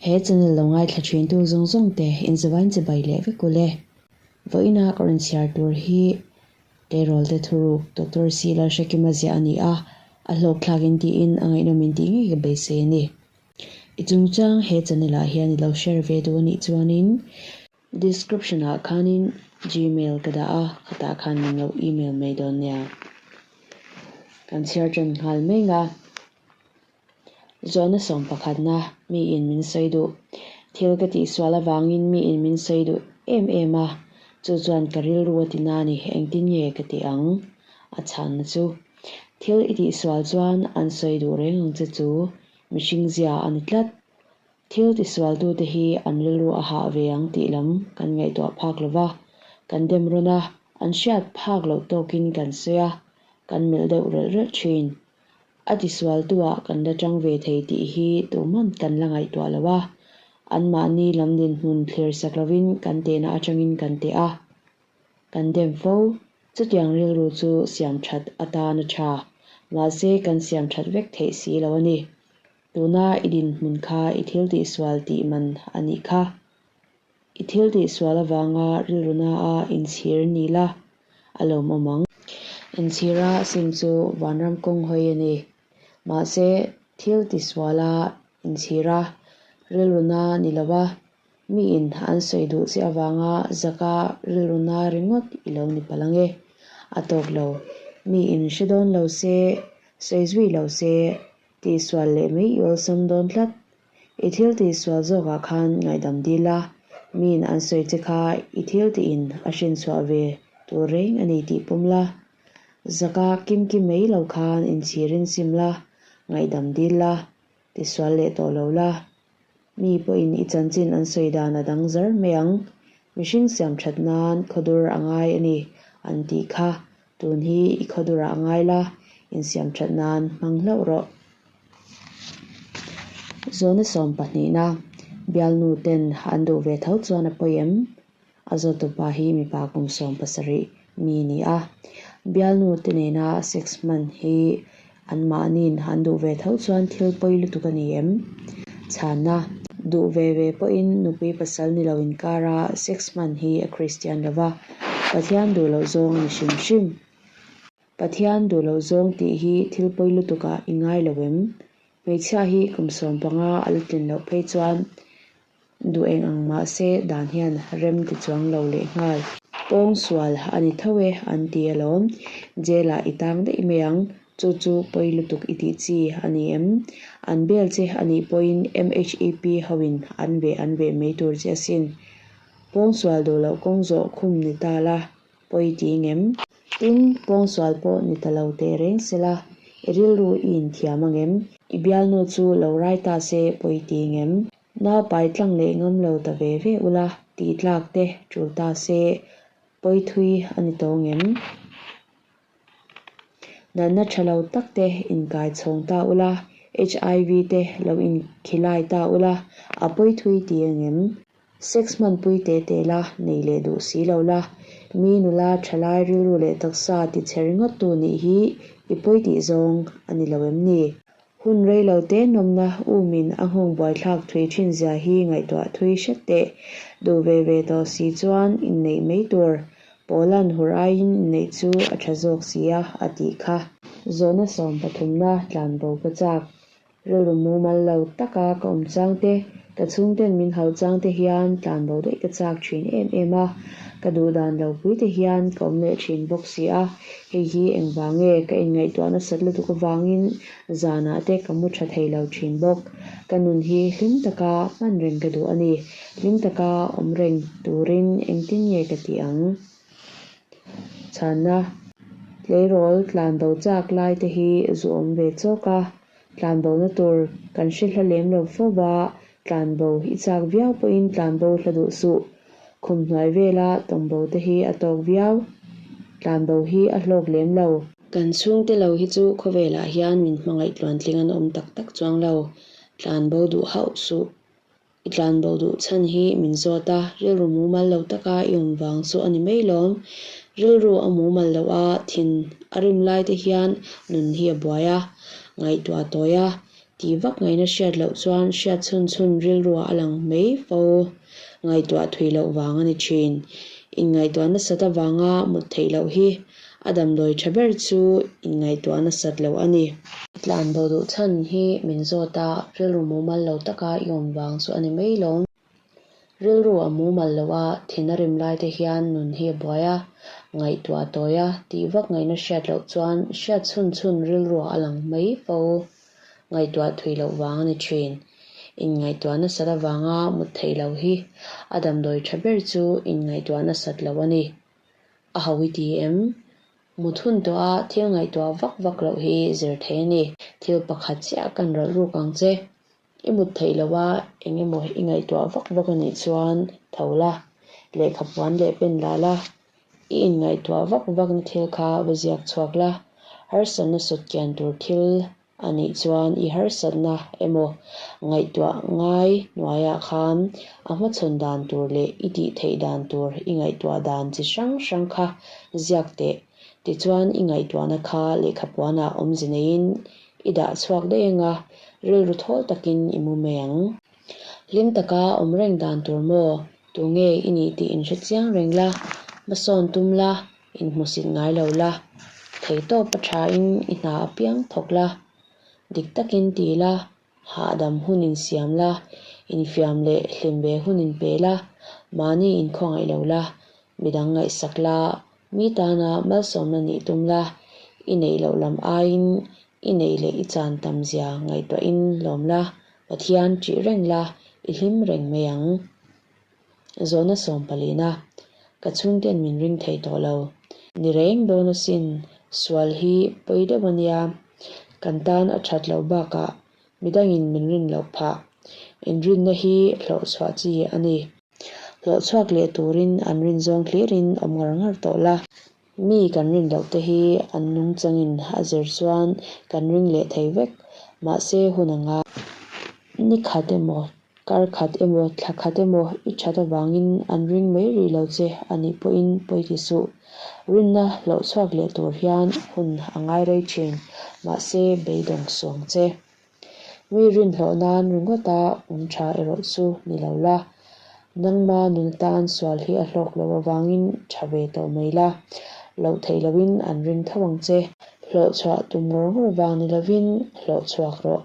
He channel lo ngaithla thintu zawng zawng te inzavain chibai leh vek ule. Vawiina ka rawn chhiar tur hi Tleirawl te thuruk Doctor C Lalhrekima ziah a ni a, a hlawkthlak in tiin a ngaihnawm in tih ngei ka beisei a ni. I chungchang he channel ah hian i lo share ve duh a nih chuanin Description ah khanin Gmail ka dah a, khatah khan min lo email mai dawn nia. Kan chhiar tan nghal mai nga. Zawhna sawm pakhatna, miin min sawi duh. Thil ka tihsual avangin miin min sawi duh em em a, chu chuan ka rilru a ti na ni, engtin nge ka tih ang? A chhanna chu, Thil i tihsual chuan an sawi duh reng ang che chu, mihring zia a ni tlat. Thil tisualtute hi an rilru a hah ve ang tih lam kan ngaihtuah phak lo va, kan dem rawn a, an hriat phak loh tawkin kan sawi a, kan melh deuh relh relh thin. A tisualtuah kan la tang ve thei tih hi tuman kan la ngaihtuah lo a, anmahni lam dinhmun thlir sak lovin kan tehna atangin kan teh a, kan dem fo. Chutiang rilru chu siam that atan a tha, mahse kan siam that vek theih si lo a ni. Tuna i dinhmun kha i thil tihsual tih man a nih kha. I thil tihsual avanga rilru na-a inchhir ni la, a lawmawm ang. Inchhira sim chu vanram kawng hawi a ni. Mahse, thil tisuala inchhira rilru na ni lova, miin an sawi duh che avanga zaka rilru na ringawt i lo ni palh ang e. A tawk lo. Miin hre dawn lo se, sawi zui lo se, tihsual leh mai i awlsam dawn tlat. I thil tihsual zawkah khan ngaihdam dil a, miin an sawi che kha i thil tihin a hrinchhuah ve tur reng a ni tih pawm la. Zaka kimki mai lo khan inchhirin sim la, ngaihdam dil la, tisual leh tawh lo la. Mi pawhin i chanchin an sawi dan a dang zar mai ang. Mihring siam that nan khawdur a ngai a ni an tih kha Tun hi i khawdurah ngai la, insiam that nan hmang hlauh rawh. Zawhna sawm pahnihna, Bialnu ten an duh ve tho chuan a pawi em? A zawtupa hi mipa kum 17 mi ni a. Bialnu te nena sex hman hi anmahniin an duh ve tho chuan thil pawi lutuk a ni em? Chhanna, Duh ve ve pawhin nupui pasal ni lo inkara sex hman hi a Kristian lo va, Pathian duh loh zawng a ni hrim hrim. Pathian duh loh zawng tih hi thil pawi lutukah i ngai lo em? Hmeichhia hi kum 15 a la tlin loh phei chuan Duh eng ang mahse dan hian rem ti chuang lo leh nghal. Pawng sual a ni tho e an ti alawm. Jail ah i tang daih mai ang, chu chu pawi lutuk i tih chi a ni em? An bel che a nih pawhin MHEP ho in an veh an veh mai tur che asin. Pawng sual duh loh kawng zawh khum ni ta la, pawi ti ngem? Tin, pawngsual pawh ni ta lo teh reng se la, i rilru i inthiam angem? I bialnu chu lo rai ta se pawi ti ngem? Nau pai tlang leh ngam lo ta ve ve ula, tih tlak te tul ta se pawi thui a ni tawh ngem? Natna tha lo tak te inkai chhawng ta ula, HIV te lo inkhilai ta ula, a pawi thui ti angem? Sex hmanpui teh teh la, nei leh duh si lo la, mi nula thalai rilru leh taksa ti chhe ringawt tu nih hi i pawi tih zawng a ni lo em ni? Hun rei lo te nawmna umin a nghawng buaithlak thui thin zia hi ngaihtuah thui hret teh. Duh ve ve tawh si chuan inneih mai tur. Pawlan hur aiin inneih chu a tha zawk si a, a tih kha. Zawhna sawm pathumna tlanbo ka chak. Rilru mumal lo taka ka awm chang te, ka chhungten min hauh chang te hian tlanbo daih ka chak thin em em a, ka duh dan lo pui te hian ka awm leh thin bawk si a, hei hi engvang nge ka inngaihtuah nasat lutuk avangin zanah te ka mu tha thei lo thin bawk. Ka nun hi hlim taka hman reng ka duh a ni, hlim taka awm reng turin engtin nge ka tih ang? Chhanna, Tleirawl tlanbo chak lai te hi zu awm ve chawk a, Tlanbona tur kan hre hla lem lo fo va, tlanbo i chak viau pawhin tlanbo hla duh suh. Khum hnuai vela tawngbo te hi a tawk viau. Tlanbo hi a hlawk lem lo. Kan chhungte lo hi chu khawvelah hian min hmangaih tluantling an awm tak tak chuang lo. Tlanbo duh hauh suh. I tlanbo duh chhan hi min zawt a, rilru mumal lo taka i awm vang chu a ni mai lawm. Rilru a mumal loh a, thin a rim lai te hian nun hi a buai a, ngaihtuah tawi a, Tih vak ngaihna hriat loh chuan hriat chhun chhun rilruah a lang mai fo. Ngaihtuah thui loh vang a ni thin. Inngaihtuah nasat avanga mut theih loh hi a damdawi tha ber chu inngaihtuah nasat loh a ni. I tlan bo duh chhan hi min zawt a, rilru mumal lo taka i awm vang chu a ni mai lo. Rilru a mumal lo a, thin a rim lai te hian nun hi a buai a, ngaihtuah a tawi a, tih vak ngaihna hriat loh chuan hriat chhun chhun rilruah a lang mai fo. Ngaihtuah thui loh vang a ni thin. Inngaihtuah nasat avanga mut theih loh hi a damdawi tha ber chu inngaihtuah nasat loh a ni. A ho i ti em? Mut hun tawh a thil ngaihtuah vak vak loh hi zir theih a ni. Thil pakhat chiah kan rawlh ruk ang che. I mut theih loh a eng emaw i ngaihtuah vak vak a nih chuan tho la, lehkha puan leh pen lah la, i inngaihtuah vak vakna thil kha va ziak chhuak la, harsatna sawt kian tur thil a nih chuan i harsatna emaw ngaihtuah ngai hnuaiah khan a hmachhawn dan tur leh i tih theih dan tur i ngaihtuah dan chi hrang hrang kha ziak teh. Tichuan i ngaihtuahna kha lehkhapuanah awmze neiin i dah chhuak daih anga rilru thawl takin i mu mai ang. Hlim taka awm reng dan tur maw? Tunge i nih tih inhre chiang reng la, hmasawn tum la, inhmusit ngai lo la, theihtawp a thain i hna apiang thawk la, dik takin ti la, hahdam hun insiam la, infiam leh hlim ve hun inpe la, mahni inkhawngaih lo la, midang ngaihsak la, mi tana malsawmna nih tum la, i neih loh lam aiin i neih leh i chan tam zia ngaihtuahin lawm la, Pathian ṭih reng la, i hlim reng mai ang. Zawhna sawmpalina, Ka chhungten min ring thei tawh lo. Ni reng dawn asin, sual hi pawi deuh a nia. Kan tan a that loh bakah midangin min rin loh phah. Inrinna hi hlawhchhuah chi a ni. Hlawhchhuak leh turin an rin zawng hlirin awm ngar ngar tawh la. Mi kan rin loh te hi an nungchangin a zir chuan kan ring leh thei vek. Mahse hun a ngai. Ni khat emaw, kar khat emaw, thla khat emaw i that avangin an ring mai rih lo che a nih pawhin pawi ti suh. Rinna hlawh chhuak leh tur hian hun a ngai rei thin. Mahse beidawng suang che. Mi rinhlawh nan ringawta awm tha erawh chu ni lo la, nangma nun atan sual hi a hlawk loh avangin tha ve tawh mai la, loh theih lohin an ring tho ang che. Hlawh chhuah tum ngawr ngawr vang ni lovin hlawh chhuak rawh.